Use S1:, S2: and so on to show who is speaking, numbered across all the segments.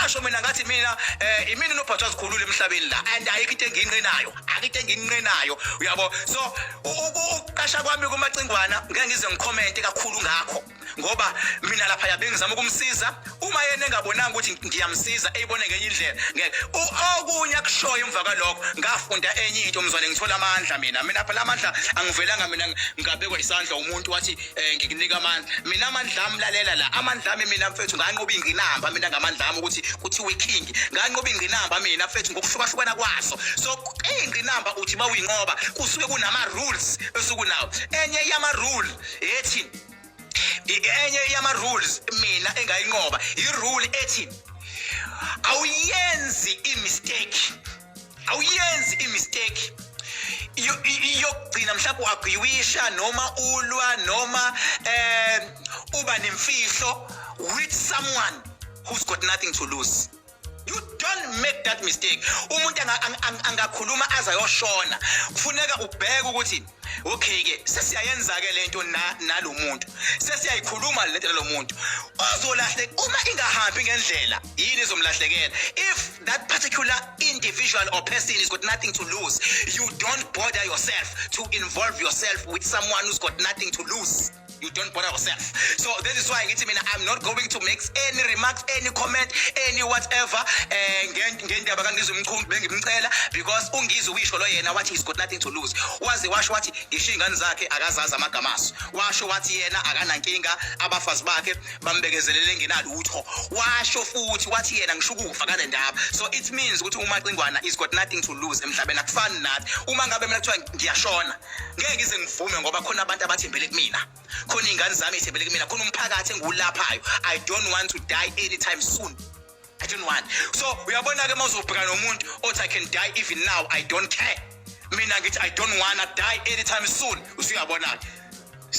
S1: Ngasho mina ngathi mina imina unophathwa zikhulule emhlabeni la, and ayikho into engiyinqenayo, akho into engiyinqenayo, uyabo. So ukuqasha kwami kuMacingwana ngeke ngize ngikhomente kakhulu ngakho, ngoba mina lapha yabe ngizama ukumsiza. Uma yena engabonanga ukuthi ngiyamsiza, eyibone ngenye indlela, ngeke. Okunye akushoyo emva kwalokho, ngafunda enye into, mzwane, ngithola amandla mina. Mina phela amandla angivelanga mina ngabekwa isandla umuntu wathi ngikunika amandla. Mina amandla ami, lalela la, amandla ami mina mfethu, nganqoba ingqinamba mina ngamandla ami ukuthi kuthiwe king. Nganqoba ingqinamba mina mfethu ngokuhlukahlukana kwaso. So ingqinamba uthi mawuyinqoba kusuke kunama rules esukunawo. Enye yama rule ethi, enye yama rules mina engayinqoba, i-rule ethi awuyenzi i-mistake, awuyenzi i-mistake yokugcina mhlawumbe u-argueisha noma ulwa noma uba nemfihlo with someone who's got nothing to lose. You don't make that mistake. Umuntu angakhuluma aze ayoshona, kufuneka ubheke ukuthi okay ke, sesiyayenza ke lento nalomuntu, sesiyayikhuluma lento nalomuntu ozolahle. Uma ingahambi ngendlela, yini izomlahlekela? If that particular individual or person has got nothing to lose, you don't bother yourself to involve yourself with someone who's got nothing to lose. You don't bother yourself. So this is why ngithi mina I'm not going to make any remarks, any comment, any whatever ngendaba kaNgizwe Mchunu. Bengimcela because uNgizwe uyisho lo yena wathi he's got nothing to lose. Waze washo wathi ngisho iy'ngane zakhe akazazi amagama aso. Washo wathi yena akanankinga, abafazi bakhe bambekezelele ngenalutho. Washo futhi wathi yena ngisho ukufa kale ndaba. So it means ukuthi uMacingwana is got nothing to lose emhlabeni. Akufani nathi. Uma ngabe mina kuthiwa ngiyashona, ngeke ngize ngivume, ngoba khona abantu abathembele kumina, khona iy'ngane zami ey'thembele kumina, khona umphakathi engiwulaphayo. I don't want to die anytime soon, I don't want. So uyabona-ke, uma uzobhekana nomuntu othi "I can die even now, I don't care," mina ngithi "I don't wanna die anytime soon." Usuyabona-ke,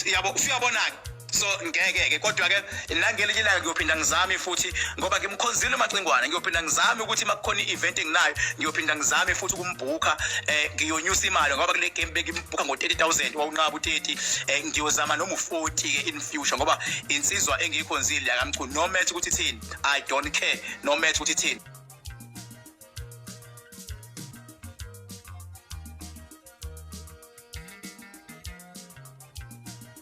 S1: yabo, usuyabona-ke. So ngeke-ke, kodwa-ke nangelinye ilanga ngiyophinda ngizame futhi, ngoba ngimkhonzile uMacingwane. Ngiyophinda ngizame ukuthi uma kukhona i-event enginayo, ngiyophinda ngizame futhi ukumbhukha. Ngiyonyusa imali, ngoba kule game bengimbhukha ngo-30 000, wawunqaba u-30. Ngiyozama noma u-40-ke in future, ngoba insizwa engiyikhonzile yakaMchunu. No matter ukuthi ithini, I don't care, no matter ukuthi ithini.